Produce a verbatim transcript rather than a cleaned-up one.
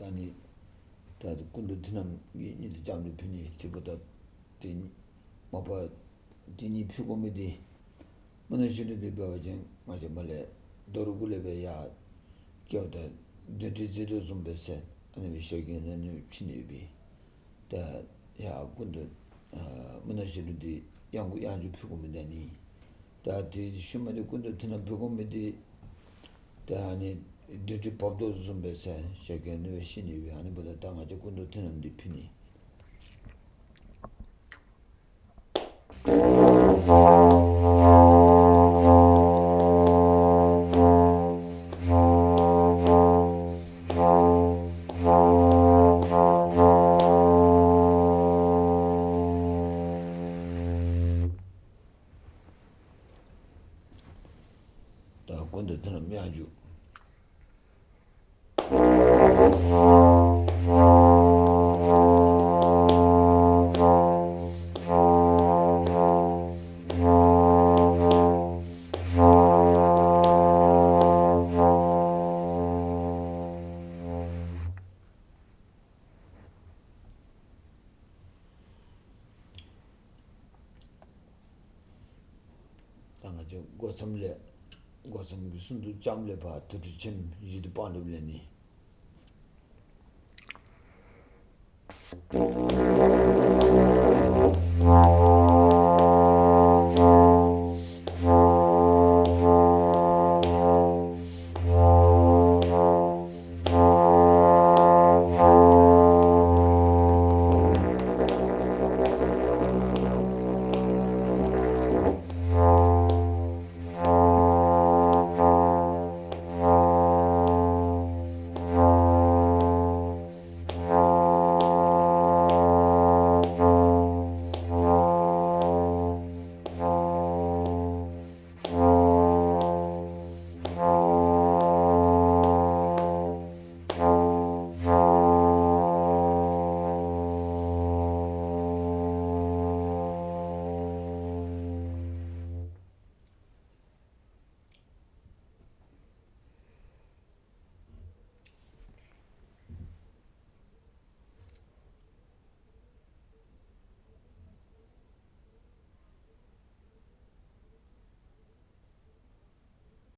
ད་ནི་ད་སྐུ་མདུན་མཐུན་རྣམ་གཉིས་ལ་ལྕགས་དྲིལ་ཕུལ་ནས་དེ་པོ་ད་དེ་མ་པ་དེ་གཉིས་ཕུལ་དགོས་མི་དེ། སྨོན་ལམ་ཞུ་རྒྱུ་དེ་འབད་བ་ཅིན་ང་ཅག་མ་ལས་རྡོ་རུ་ཀུ་ལས་པའི་ཡ་སྐྱོ་ད་བདུན་ཁྲི་རྩེ་ཏོ་བཟུང་བའི་སེ་ཨ་ནི་བའི་ཞབས་ཀྱི་ན་ནུས་ཕྱིན་ཡོད་པས། ད་ཡ་སྐུ་མདུན་སྨོན་ལམ་ཞུ་རྒྱུ་དེ་གཡང་འགུགས་གཡང་འཇུག་ཕུལ་དགོས་མི་ད་ནི། ད་དེ་ཤུལ་མ་དེ་སྐུ་མདུན་མཐུན་རྣམ་ཕུལ་དགོས་མི་དེ། ད་ནི་བདུན་ཁྲི་བབ་རྡོ་བཟུང་བའི་སེ་ཞབས་ཀྱི་ན་ནུས་ཕྱིན་ཡོད་པས། ཨ་ནི་འབདཝ་ད་ད་ང་ཅག་སྐུ་མདུན་མཐུན་རྣམ་དེ་ཕུལ་ནི། ད་སྐུ་མདུན་མཐུན་རྣམ་གཡང་འཇུག། ད་ང་ཚོ་སྒོ་མཚམས་ལས། སྒོ་མཚམས་ཀྱི་སུམ་མདོ་ལྕམ་ལས་ཕར་དུར་ཁྲོད་ཆེན་བཞི་དུ་སྤང་རབ་ལས་ནི།